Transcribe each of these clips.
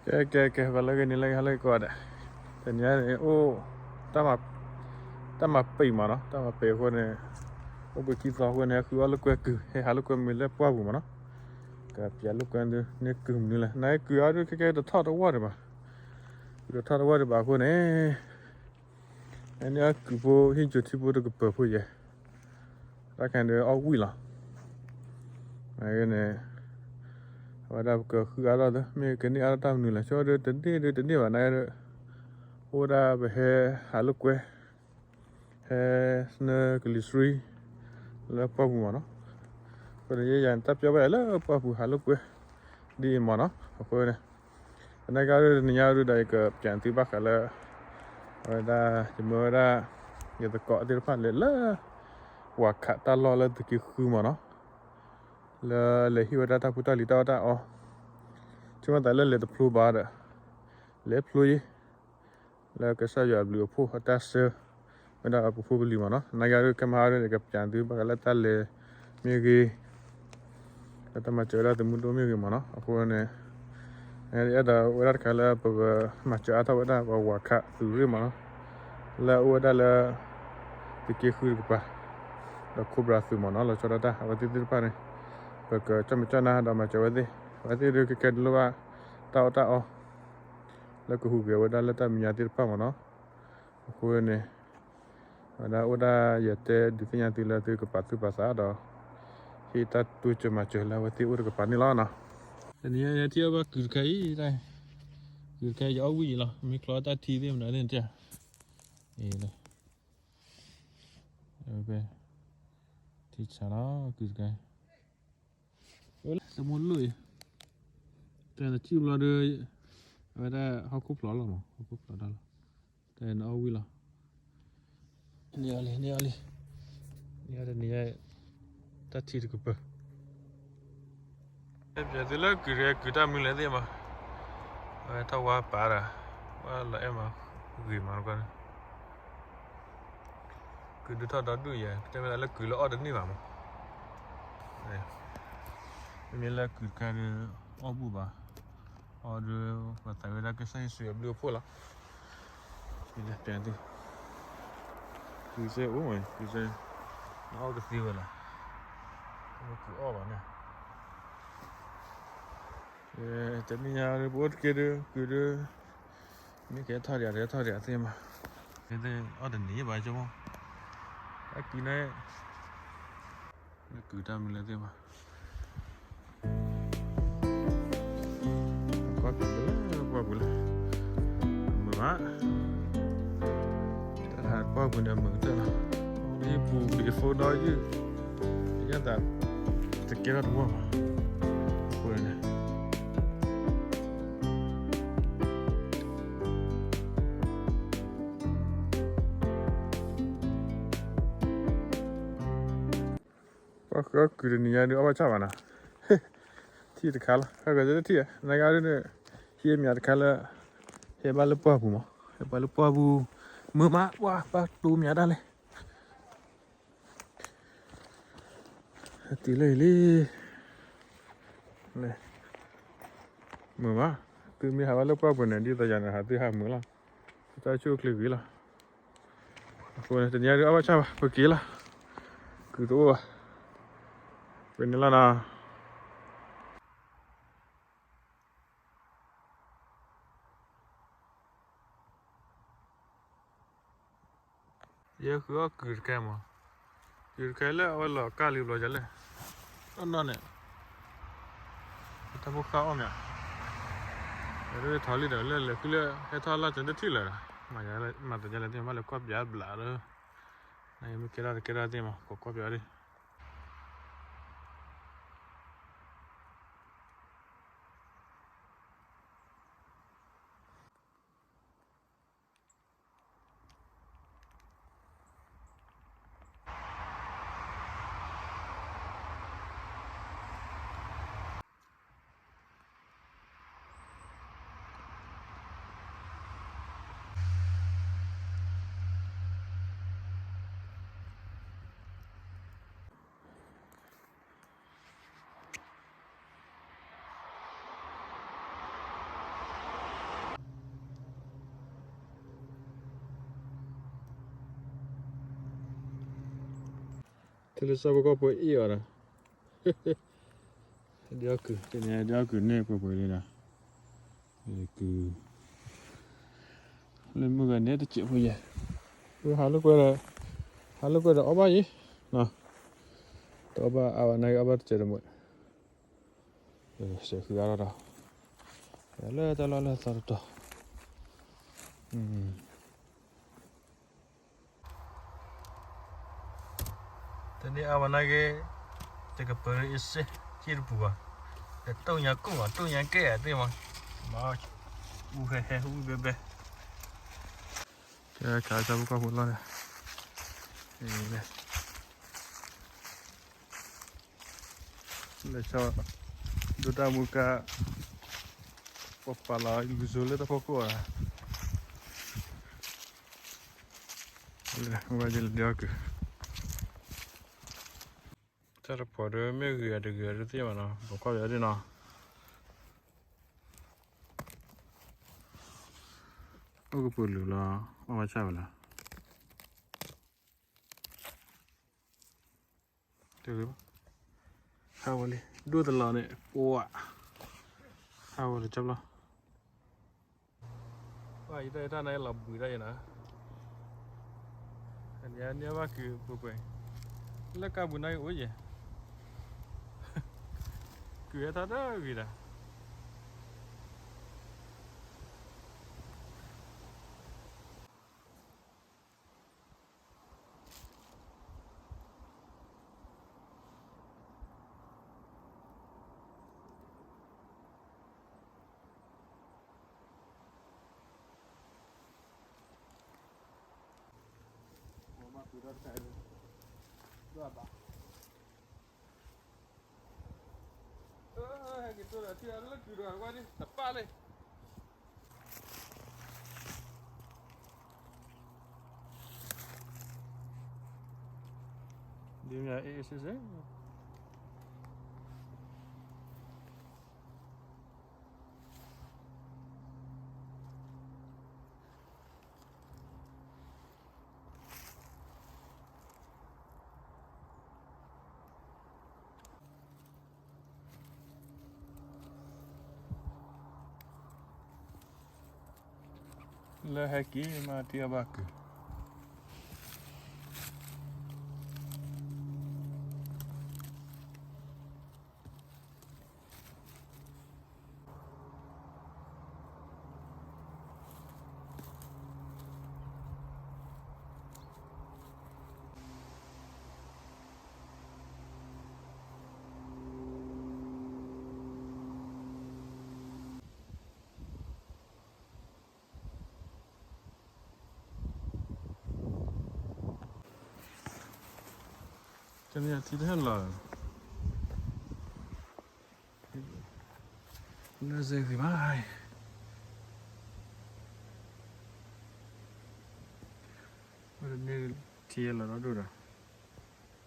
ကဲ ကဲ ကဲ ဂီၤလၢအဂ့ၤ နံၤလၢအဂ့ၤ ဟါလၢအဂ့ၤကိးဂၤဒဲး, တနံၤအံၤန့ၣ် အိၣ် တၢ်မၤပံာ်မးနီၤ, တၢ်မၤပံာ်အဃိန့ၣ် အိၣ်ဘှံးခံသီအဃိန့ၣ် ဟဲဃုအီၣ်လိာ်ကွဲကုၢ် ဟဲဟးလိာ်ကွဲမုာ်လၢပှၢ်ပူၤမးနီၤ, ကပျးလိာ်ကွဲန့ၣ်ကုၢ်မနုၤလဲၣ်, နကကုၢ်အီၤဒုး ခဲကဲတထီၣ်တဝီၢ်ဒံးဘၣ်, ကုၢ်တထီၣ်တဝီၢ်ဒံးဘၣ်အဃိန့ၣ် အန့ၣ်အကုၢ်ဖိ ဟံၣ်ကၠိထံဖိတကပၤဖိယဲၢ်, တၢ်ခဲန့ၣ်အီၣ်ဝံၣ်လီၤ. အန့ၣ် အဝဲဒၣ်ပကဃုအါထီၣ်သ့ မ့ၢ်ကန့ၢ်အါထီၣ်တၢ်မနုၤလဲၣ်, ဆိဒီးတန့ၢ်ဒီးတန့ၢ်ဘၣ်န့ၣ်ဒီး အိၣ်ဝဲဒၣ်ပဟဲဟးလိာ်ကွဲ ဟဲနၢကလံၤဆှံ လၢပှၢ်ပူၤမးနီၤ, အဃိန့ၣ် ယဲယၤန့ၣ် တၢ်ပျီဘၣ်ယၤလၢပှၢ်ပူၤဟးလိာ်ကွဲ ဒ်အံၤမးနီၤ, အဃိန့ၣ် သနာ်က့ဒီးတနံၤညါဒုးဒီး ယကပျးသုဘၣ်ဃးလၢ အဝဲဒၣ် ယမၢဝဲဒၣ် ယသကိးသ့ၣ်တဖၣ်လဲၤလၢ ဝၤခးတၢ်လီၢ်လၢသုးက့ဃုမးနီၤ, လၢလဲၤဟ့ၣ်ဝဲဒၣ်တၢ်ဖိတၢ်လံၤတၢ်အီၣ်တၢ်အီ, ဆိကမိၣ်သးလၢလဲၤတဖျိဘၣ်ဒီး လဲၤဖျိယ့ၢ် လၢကစၢ်ယွၤအဘျုးအဖှိၣ်အတၢ်ဆှၢ ဝဲဒၣ်ပဖိပလံၤမးနီၤ, သနာ်က့ဒီး ခဲမုၢ်ဟါဒီး ယကပျးသုဘၣ်ဃးလၢတၢ်လဲၤမ့ၢ်ဂ့ၤ လၢတၢ်မၤစၢၤဝဲဒၣ်သုးမုၢ်ဒိၣ်မ့ၢ်ဂ့ၤမးနီၤ, အဃိန့ၣ် အဲၣ်ဒိးဝဲဒၣ်တခါလၢပကမၤစၢၤအါထီၣ်ဝဲဒၣ်ပှၤဝၤခးသုးရ့ၣ်မးနီၤ, လၢအအိၣ်ဝဲဒၣ်လၢ သုးက့ဃုတကပၤ ဒီးခိၣ်ဘြၣ်သုးမးနီၤ, လီၤဆီဒၣ်တၢ် အဝဲသ့ၣ်သ့ၣ်တဖၣ်န့ၣ် ပကကၠီၣ်မဲာ်ကၠီၣ်နါဒီးမၤစၢၤဝဲသ့ၣ်, အဝဲသ့ၣ်ဒုးကကဲဒိးလိၣ်ဘၣ် တၢ်အီၣ်တၢ်အီ လၢကဟူးဂဲၤဝဲဒၣ်လၢတၢ်မဲာ်ညါသ့ၣ်တဖၣ်မးနီၤ, အဃိန့ၣ် အဝဲဒၣ်အိၣ်ဒၣ်ယတဲဒုးသ့ၣ်ညါသုလၢသုကပာ်သူၣ်ပာ်သးဒီး ဟ့ၣ်တၢ်တိစၢၤမၤစၢၤလၢအဝဲသ့ၣ်အိၣ်တကပၤန့ၣ်လီၤနီၤ, တနံၤအံၤယထံၣ်အီၣ်ဘၣ်ကုၢ်တခါအံၤ, ကုၢ်တခါအံၤယအီၣ်ဝံၣ်အံၤလီၤ, မ့ၢ်ချီတၢ်ထံသ့ၣ်မနုၤသ့ၣ်န့ၣ်တၢ်, အ့ ထံဆးလီၤ ကုၢ်တခါ, သမူလိၣ်အံၤ, တထံၣ်ဘျီဒီး အဝဲဒၣ်ဟီၣ်ခိၣ်ဖျိးလီၤမး, ဟီၣ်ခိၣ်ဖျိးတၢ်လီၤ, တနအီၣ်ဝံၣ်လီၤ, န့ၢ်အီၤလံ န့ၢ်အီၤလံ, န့ၢ်အီၤတနံၤညါ, တၢ်ထံတကပၤ ပျဲသုလၢကုၢ်တဂၤ ကုၢ်တၢ်မနုၤလဲၣ်သ့ၣ်မး, အဝဲထီၣ်ဝါပာ်ဒီး ဝဲလီၤအဲၣ်မး ဂ့ၤမးနကွၢ်န့ၣ်, ကုၢ်ဒုးထီၣ်ဒီဒူၣ်ယဲၢ် ကတဲဝဲဒၣ်လၢကုၢ်လၢအီၣ်တန့ၢ်ဘၣ်မး, မ့မ့ၢ်လၢကုၢ်တခါဒီး အီၣ်ဘူၣ်ဘၣ်, အီၣ်ဒီး ပှၤသးဝဲဒၣ်ကစၢ်ယ့ၣ်ၡူးအဘျုးအဖှိၣ်လီၤ, ပျဲသု, ကုၢ်စ့အိၣ်မး ကုၢ်စ့, နအီၣ်ကသ့ဝဲလီၤ, မ့ၢ်ကုၢ်အီၣ်ဘၣ်န့ၣ် တနံၤညါဒီး ပအိၣ်တက့ၢ်ဒီး ကုၢ်ဒီး မ့ၢ်ကဲထီၣ်ဒံး တကဲထီၣ်ဒံးသ့ၣ်မး, အီၣ်တနံၤဘၣ်ဆိကမိၣ်, အကုၢ်န့ၣ် ကုၢ်တၢ်မနုၤလဲၣ်သ့ၣ်မး, ကွၢ်ပူၤလၢ ကွၢ်ပူၤလၢ မုာ်ဘၣ်, တၢ်ဟးကွၢ်ပူၤန့ၣ် မုာ်ကတၢၢ်လီၤ, လၢယပူၤ ဘံးဖိဒီးယုၢ်, ယသး တကဲထီၣ်တဝီၢ်ဘၣ်, အဃိန့ၣ် ပှၤဃုအီၣ်ကုၢ်တနံၤညါဒုး အီၣ်ဘၣ်ဆၣ်ဘၣ်နီၤ, ထံၣ်တခါလီၤ ဟဲဂဲၤတထံၣ်, နဂၤဒုးန့ၣ် ဟံးအမံၤတခါလၢ ဟဲဘၣ်လၢပှၢ်ပူၤမး, ဟဲဘၣ်လၢပှၢ်ပူၤ, မုာ်မး ပှၢ်ပှၢ်တိၢ်မံၤဒၣ်လဲၣ် တုၤလၢအံၤလံ, မုာ်မး, သုမ့ၢ်ဟးဘၣ်လၢပှၢ်ပူၤန့ၣ် ဒ်သိးယၤန့ၣ် ဟးသုဟးမုာ်လီၤ, တၢ်ဆူၣ်အိၣ်ချ့ဂ့ၤလီၤ, အဃိန့ၣ် တနံၤညါဒုးအီၣ်ဘၣ်ဆၣ်ဘၣ် ပက့ၤလီၤ, ကုၢ်တအိၣ်ဘၣ်, ပန့ၣ်လီၤနီၤ. ယဲဃုအီၣ်ကုၢ်တခါမး, ကုၢ်တခါလၢအဝဲလီၤကၢ်လံဘျီယလဲၣ်, အနီၢ်န့ၣ် တၢ်ဖိဃၢ်အီၣ်မး, ဒီးထီၣ်လံဒီးလၢလဲၤဃုလၢဟဲထီၣ်လၢတထံၣ်လၢၤဒီး, မၤသးဒ်လဲၣ်သ့ၣ်မးလၢကွၢ်ပျးဘျးဒီး, နမ့ၢ်ကဲထီၣ်တကဲထီၣ်သ့ၣ်မး ကိးကွၢ်ပျးဒ် ထဲလၢဆၣ်ဖိကီၢ်ဖိအ့ၣ်အီၤဒီး, ဒ်အီၣ်ကုၤ, ဒ်အီၣ်ကုၤန့ၣ်ပှဲၤပှဲၤလံဒီး, ကုၤ, လၢမုၢ်ဂၤန့ၣ်တစဲးဖိယဲၢ်, ဟးလိာ်ကွဲဒီး, ဟးလိာ်ကွဲဒီးအီၣ်ဘၣ်ယံၤ, တအီၣ်ဘၣ်အါဘၣ်နာ်က့အီၣ်ဘၣ်တစဲးတမုာ်, စဲးဃုအါထီၣ်ဒီး, လၢတၢ်လီၢ်လၢသီတတီၤ တန့ၢ်အါဘၣ်နာ်က့, တကပၤလၢအစ့, စ့တပူၤဘၣ်, တတိၢ်ညါကိၢ်ဘၣ်, တိၢ်ညါကဲသ့ၣ်မး, မၤ, အူဟဲဟဲ အူဘဲဘဲ, ကဲခးဆၣ်ဖိကီၢ်ဖိလီၤန့ၣ်, လဲၤ, လဲၤဆီ, ဒိၣ်တၢ်မူကါ, ပှၤပာ်လီၤလူၤစိလၢတၢ်ဖီခိၣ်ဧါ လဲၤဝဲဒ်လဲၣ်ဒ်အီၣ်ကုၤ, တၢ်တဖီဒီးမ့ၢ်ဂ့ၤအတဂ့ၤအတသ့ၣ်မးနီၤ, ပိာ်ခွါပယီၤဒ်နီၤ, အိၣ်ကပူၤလုာ်လီၤ, အီၣ်ဝဲဆၣ်ဝဲလီၤ, တဂ့ၤဘၣ်, ဟးဝဲလံ, ဒိၣ်တလီၤန့ၣ်, ပှၤ, ဟးဝဲလံကဘျီ ပှၤယတၢ်ယတၢ်နၤလီၤဘှံးတၢ်ယနၤ, န့ၢ်ဘၣ်ကုၤပှဲၤပှဲၤ, လၢကါပူၤနၤအိၣ်ယဲၢ်, ကုၤဟဲထီၣ်တဂ့ၤဒီး ဟဲက့ၤတိၢ်ဒီးထံၣ်လၢကုၤဒီးဝဲဒ်တပၢ်လံ, ဒ်မ့ၢ်အ့ၣ်စ့စ့ လၢဟဲက့ၤမးတံၢ်အီၣ်ဘၣ်ကုၤ တမ့ၢ်ထံတဟဲလီၤ လၢစ့ဂံၤမး ဝဲတမ့ၢ်ထံလီၤဒီဒိၣ်ဒီး ကဲထံသံလီၤလၢ တနံၤ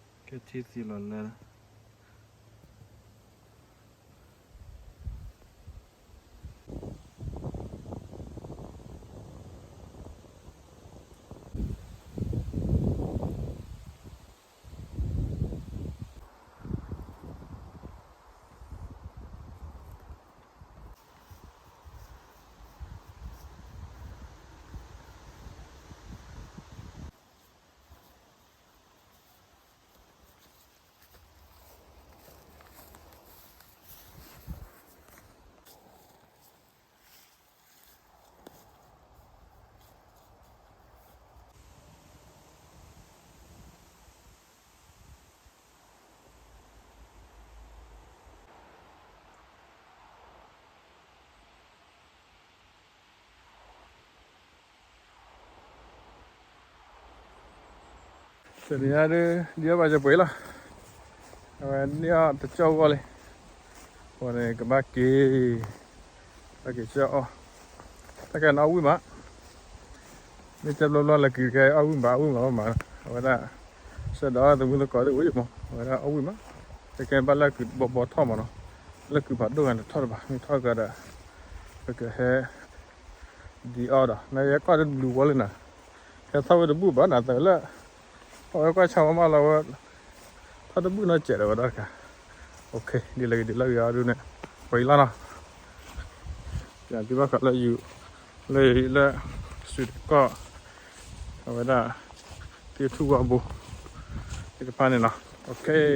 ညါဒ် ဒ်အဘၣ်စၢၤပှဲၤလီၤ အဝဲန့ၢ်အီၣ်တကၠီၣ်ဂီၢ်လံ အဃိန့ၣ် ကဘၣ်က့ၤ ဘၣ်က့ၤဆှၢအီၣ် တၢ်ကဲန့ၣ်အီၣ်ဝံၣ်မး မ့ၢ်တဲဘျီဘျီလၢကုၤတကဲအီၣ်ဝံၣ်မး အီၣ်ဝံၣ်မးလီၤမး အဝဲဒၣ် ဆှၢဒီးသမူသကိးသ့ၣ်အိၣ်ယံၤမး အဝဲဒၣ်အီၣ်ဝံၣ်မး တကဲဘၣ်လၢကုၤဘီဘီထီၣ်မးနီၤ လၢကုၤဖးဒိၣ်ဂၤန့ၣ်ထီၣ်တဘၣ် မ့ၢ်ထီၣ်ကဒီး ပကဟဲ ဒံးအီၣ်ဒီး နယဲကွၢ်တလူၤဝီလံနၤ ဟဲထီၣ်ဝဲတဘူၣ်ဘၣ်နၤသးလၢ အဝဲကွၢ်ဆါမးမးလီၤဝဲ ထီၣ်တဘူၣ်နီတစဲးဒီးဝဲဒၣ်တခါ, ဒ်လဲၣ်ဂ့ၤဒ်လဲၣ်ဂ့ၤအီၤဒုးန့ၣ်, ပှၤအံၤလီၤနီၤ, ယသုဘၣ်ဃးလၢယူၤ, လၢ လၢ စူးတကီၢ်, အဝဲဒၣ် သ့ၣ်ထူၣ်ဝါဘိ သ့ၣ်တဖၣ်န့ၣ်လီၤ, okay.